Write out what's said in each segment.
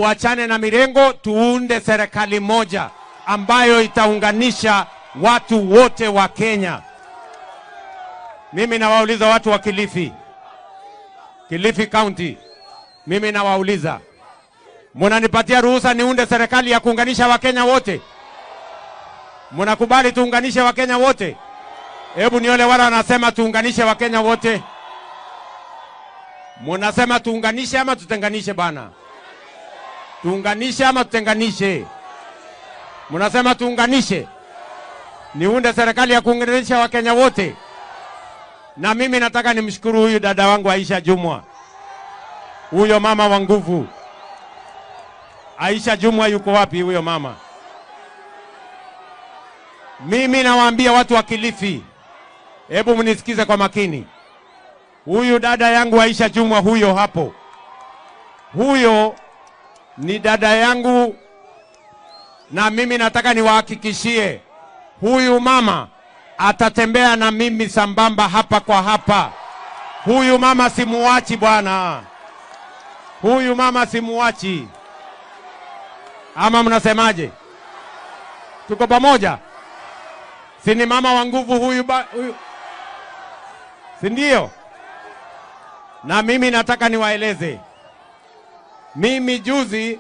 Tuachane na mirengo, tuunde serikali moja ambayo itaunganisha watu wote wa Kenya. Mimi nawauliza watu wa Kilifi, Kilifi County, mimi nawauliza, munanipatia ruhusa niunde serikali ya kuunganisha Wakenya wote? Munakubali tuunganishe Wakenya wote? Hebu nione wale wanasema tuunganishe Wakenya wote. Munasema tuunganishe ama tutenganishe bana? Tuunganishe ama tutenganishe? Munasema tuunganishe, niunde serikali ya kuunganisha Wakenya wote. Na mimi nataka nimshukuru huyu dada wangu Aisha Jumwa, huyo mama wa nguvu. Aisha Jumwa yuko wapi huyo mama? Mimi nawaambia watu wa Kilifi, hebu mnisikize kwa makini. Huyu dada yangu Aisha Jumwa, huyo hapo, huyo ni dada yangu, na mimi nataka niwahakikishie huyu mama atatembea na mimi sambamba hapa kwa hapa. Huyu mama simuachi bwana, huyu mama simuachi. Ama mnasemaje? Tuko pamoja? Si ni mama wa nguvu huyu, huyu, si ndio? Na mimi nataka niwaeleze, mimi juzi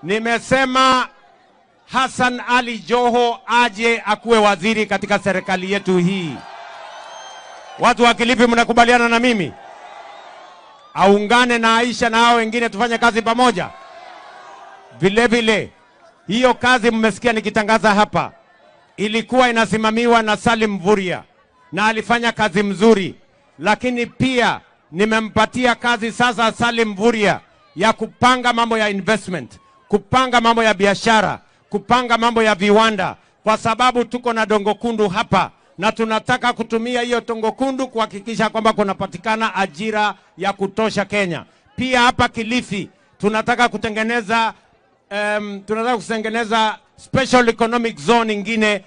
nimesema Hassan Ali Joho aje akuwe waziri katika serikali yetu hii. Watu wa Kilifi, mnakubaliana na mimi? Aungane na Aisha na hao wengine tufanye kazi pamoja. Vile vile hiyo kazi mmesikia nikitangaza hapa, ilikuwa inasimamiwa na Salim Mvurya na alifanya kazi mzuri, lakini pia nimempatia kazi sasa Salim Mvurya ya kupanga mambo ya investment, kupanga mambo ya biashara, kupanga mambo ya viwanda, kwa sababu tuko na Dongo Kundu hapa na tunataka kutumia hiyo Dongo Kundu kuhakikisha kwamba kunapatikana ajira ya kutosha Kenya. Pia hapa Kilifi tunataka kutengeneza special economic zone ingine.